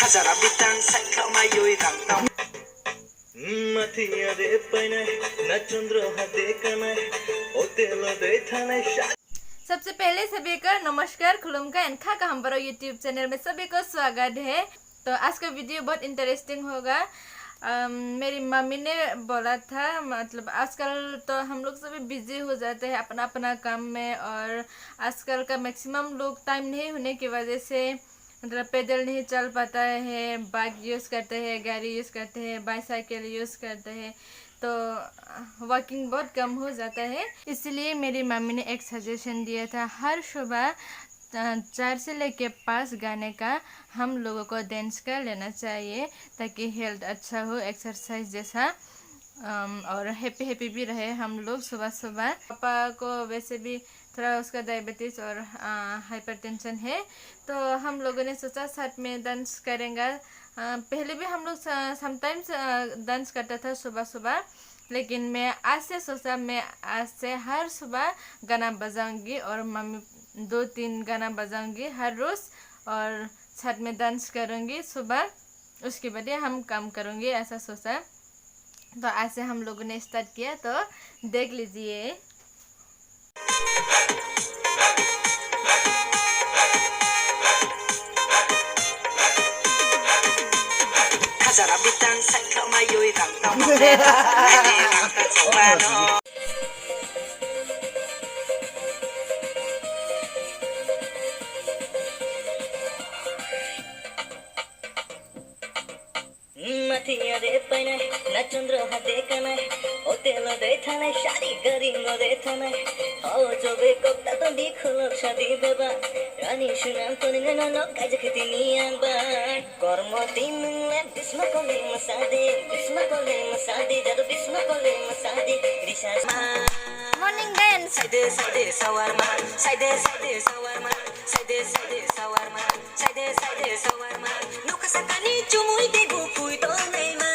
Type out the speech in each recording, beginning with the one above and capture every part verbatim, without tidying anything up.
Chara bitang sai kha mai yoi rang tang. Mathiya de painai, na chandra ha de kanai, hotel de thanai sha. सबसे पहले सभी को नमस्कार, खुलुमखा and खा का हम बरो YouTube चैनल में सभी को स्वागत है। तो आज का वीडियो बहुत इंटरेस्टिंग होगा। अम, मेरी मम्मी ने बोला था, मतलब आजकल तो हम लोग सभी बिजी हो जाते हैं अपना अपना काम में, और आजकल का मैक्सिमम लोग टाइम नहीं होने की वजह से मतलब पैदल नहीं चल पाता है, बाइक यूज़ करते हैं, गाड़ी यूज़ करते हैं, बाईसाइकिल यूज़ करते हैं, तो वॉकिंग बहुत कम हो जाता है। इसलिए मेरी मम्मी ने एक सजेशन दिया था, हर सुबह अ, चार से लेके पाँच गाने का हम लोगों को डांस कर लेना चाहिए, ताकि हेल्थ अच्छा हो, एक्सरसाइज जैसा, अम, और हैप्पी हैप्पी भी रहे हम लोग सुबह सुबह। पापा को वैसे भी थोड़ा उसका डायबिटीज और, अ, हाइपरटेंशन है, तो हम लोगों ने सोचा साथ में डांस करेंगे। अ, पहले भी हम लोग स-, समटाइम्स, अ, डांस करता था सुबह सुबह, लेकिन मैं आज से सोचा, मैं आज से हर सुबह गाना बजाऊंगी और मम्मी दो तीन गाना बजाऊंगी हर रोज और साथ में डांस करूंगी सुबह। उसके बाद ही हम काम करूंगी, ऐसा सोचा। तो आज से हम लोगों ने स्टार्ट किया, तो देख लीजिए। Khajara bitang sai kha mai yoi rang tang. Mathiya de painai, na chandra ha de kanai, hotel de thanai, shadi gari no de thanai. Ho jobe kok ta ton di khulok shadi beba, rani sunam toni ne no no kaja khiti ni ang ba. Kormo tin nung le bisma kole masade, bisma kole masade, jadu bisma kole masade, risa ma. Morning dance. Saide saide sawarma, saide saide sawarma, saide saide sawarma. Saide saide sawarma, nokha sakani chumui tei buphui tongnaima.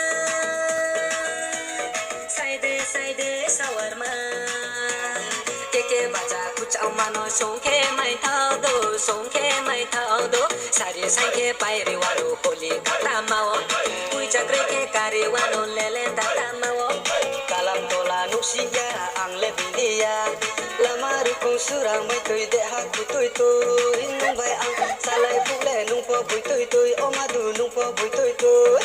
Saide saide sawarma, keke baja kuchao mano songkhe maithao do, songkhe maithao do. Sari saikhe pairi waro koli katamao, pui chakri khe kari wano lele tatamao. Kalam tola nuksiya ang le bidiya. Lama rukung surang bai tui de ha kutui tui. Nung bai ang salai pule nung po bui tui tui. O madu nung po bui tui tui.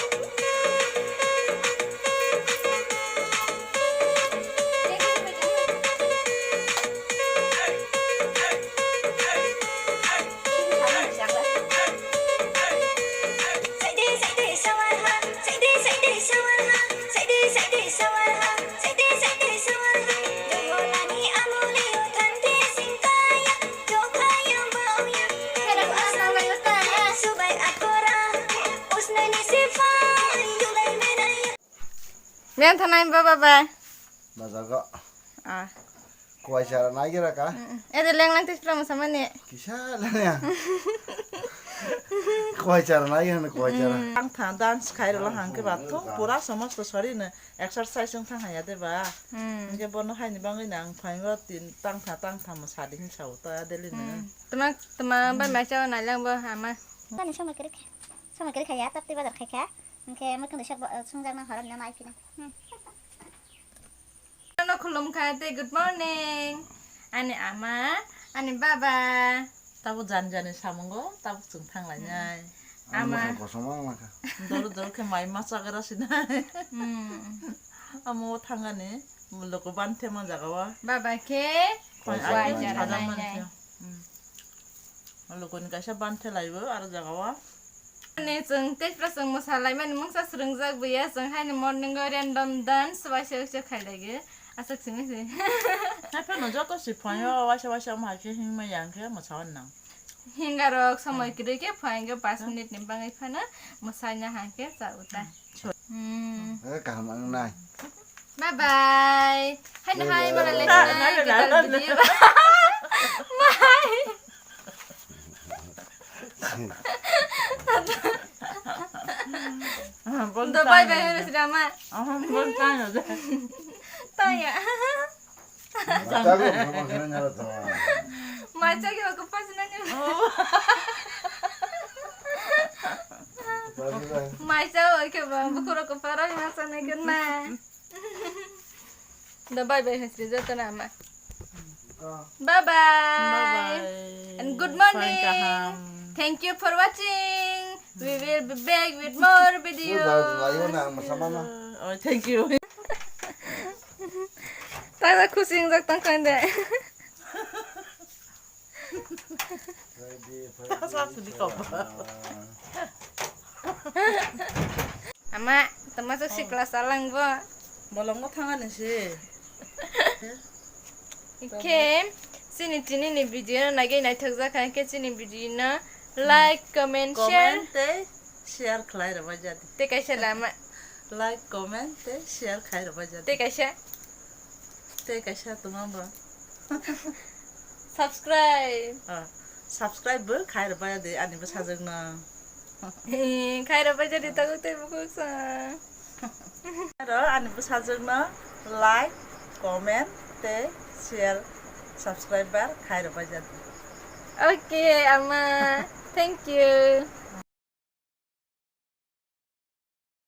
Yang thanai baba bai. Bajago. Ah. Kuai chara nai gira ka? Mm, mm. Ede leng lang tis plang sama ni. Kisa lanya. Kuai chara nai gira, kuai chara. Mm. Tang tha dance khai rolo hang ke ba thung pura somosto sori ne exercise wng thang haya de ba. Mm. Hingke bono hai ni bangwi nang phaingo tin tang tha tang tha mo sadi hin sa uta deli ne. Mm. Tuma, tuma ba mai cha nai lang bo ama. Tani somoi kiri kha. Somoi kiri kha ya, tapti bazar khai kha. Hingke mui kung de sok bo, sung jak nang horom na mai phina. Mm. Ano khulum kha tei good morning. Ani ama, ani baba. Tabuk jani jani samungo, tabuk chwng thang lainai. Hmm. Ama. Ang kosom ang lakha. Dor dor khe mai ma chagra sinai. Hmm. Amo thangani, loko ban the man jaga wa. Baba khe, khoi wai ai chara sajak nai man nai. Khe. Hmm. Loko ni kaisa ban the laibo, aro jaga wa. Ani chwng tei phra chwng mwsa laimani mungsa swrwngjak buya, chwng haino morning o random dance waisa waisa khailaigo. Aswk simi se. Hai phano joto se phaio waisa waisa wngma hai khe himma yang khe mwsa wan nang. Hinga rok somoi kwrwi khe phaingo, paanch minute ni bagwi phano mwsaina hai khe cha uta. Hmm. Eh, kaham wngnai. Bye bye. Hai no hai, bye bye. Mana lekha na, na, na, gitar na, na, video. Bye. Ah, bon. Do bye bye, tanya. Hero sirama. Ah, bon tanya. Tanya. Machago, machago, machago. Machago, machago. Oh. Maisa oi khe ba bukhurok kwparo hima sanai khe na. Da bye bye hasri joto na ama. Bye bye. Bye bye. And good morning. Thank you for watching. We will be back with more videos. Oh, thank you. Tata khusing jak tang kande. Ama, tama so sikla salang bo. Bolongo thangani se. Khe, sini tini ni video no nagwi naithok jak kha, khe sini video no like, comment, share. Comment tei share khlai rwbai jadi. Tei kaisa lama. Like, comment tei share khlai rwbai jadi. Tei kaisa. Tei kaisa tongma bo. Subscribe. Ah, subscribe bo khai rwbai di ani bwsajwk no. Eh, khai rwbai jadi tago tei bukhuk sa. Aro ani bwsajwk no like, comment tei share, subscribe bar khai rwbai jadi. Okay, ama. Thank you.